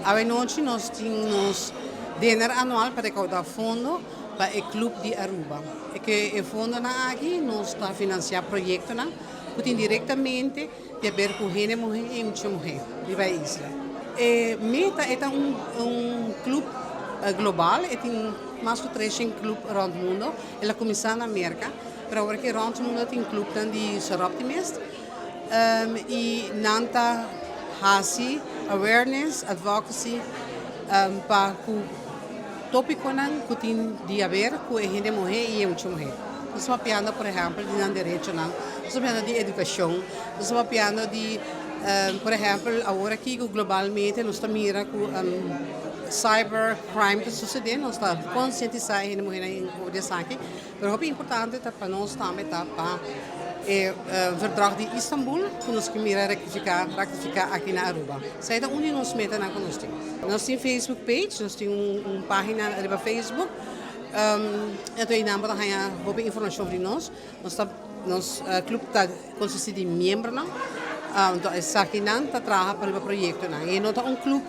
Awe nochi nos tin nos dinner anual pa recauda fondo pa e Club di Aruba. Y cu e fondonan aki nos ta financia proyectonan cu tin directamente di haber cu hende muhe y mucha muhe riba e isla. E meta ta un club global, y tin mas cu 300 club rond mundo. El a cuminsa na America, pero awor cu rond mundo tin club di Soroptimist y nan ta hasi awareness, advocacy pa topiconan cu tin di haber cu hende muhe y mucha muhe. Nos ta papiando, por ehempel, di nan derechonan, nos ta papiando di educacion, nos ta papiando di, por ehempel, awor aki globalmente nos ta mira cu cybercrime ta sucediendo, nos ta concientisa hende muhe over di esaki, pero hopi importante ta pa nos tambe ta pa e Verdrag di Istanbul, cu nos kier mira ratifica aki na Aruba. Esey ta un di nos metanan cu nos tin. Nos tin Facebook page, nos tin un pagina riba Facebook. Anto ey nan por haya hopi informacion di nos. Nos club ta consisti di miembronan. Anto esakinan ta traha pa e proyectonan. E no ta un club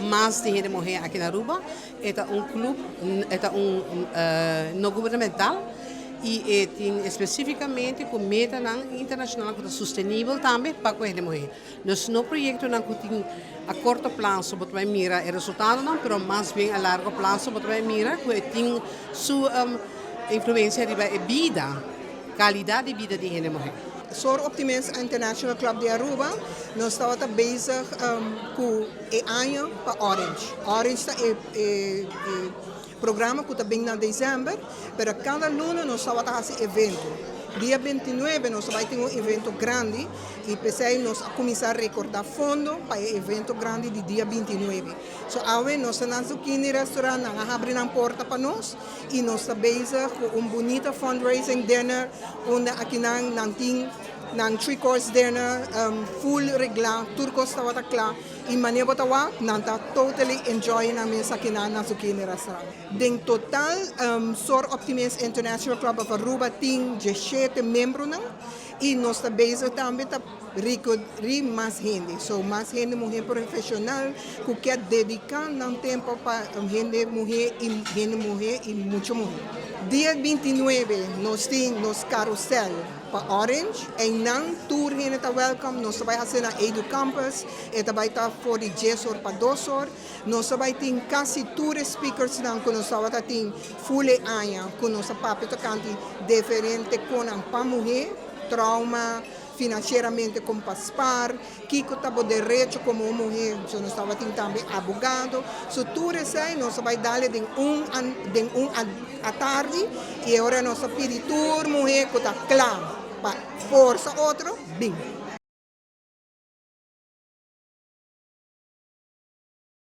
mas di hende muhe aki na Aruba, e ta un club, e ta un no gubernamental y tin specificamente cu metanan internacional cu ta sostenibel tambe pa cu hende muhe. Nos no proyectonan cu tin a corto plazo bo ta bay mira e resultadonan, pero mas bien a largo plazo bo ta bay mira cu tin su influencia riba e bida, calidad di bida di hende muhe. Soroptimist International Club di Aruba, nos tabata bezig cu e aña pa Orange. Orange ta e programa cu ta bin na december, pero cada luna nos tabata haci evento. Dia 29 nos ta bay tin un evento grandi y pesey nos a cuminsa recauda fondo pa e evento grandi di dia 29. So awe nos ta na Zucchini Restaurant, nan a habri nan porta pa nos y nos ta bezig cu un bunita fundraising dinner unda aki nan tin nan three course dinner full regla, tur cos tabata cla y manera bo ta wak, nan ta totally enjoying nan mes aki na Zucchini Restaurant. Den total, Soroptimist International Club of Aruba tin 17 miembronan y nos ta bezig tambe ta recruit mas hende. So mas hende muhe profesional cu kier dedica nan tempo pa hende muhe y hende muhe y mucha muhe. Dia 29 nos tin nos carousel pa Orange y nan tur hende ta welcome. Nos ta bay haci na Edu Campus, e ta bay ta for di 10 or pa 2 or. Nos ta bay tin casi tur speakers nan cu nos tabata tin full e aña cu nos a papia tocante diferente conan pa muhe, trauma, financieramente con pa spaar, kico ta bo derecho como muhe, so nos tabata tin tambe abogado. So tur esey nos ta bay dal den un atardi y awor nos ta pidi tur muhe cu ta cla pa forsa otro, bin.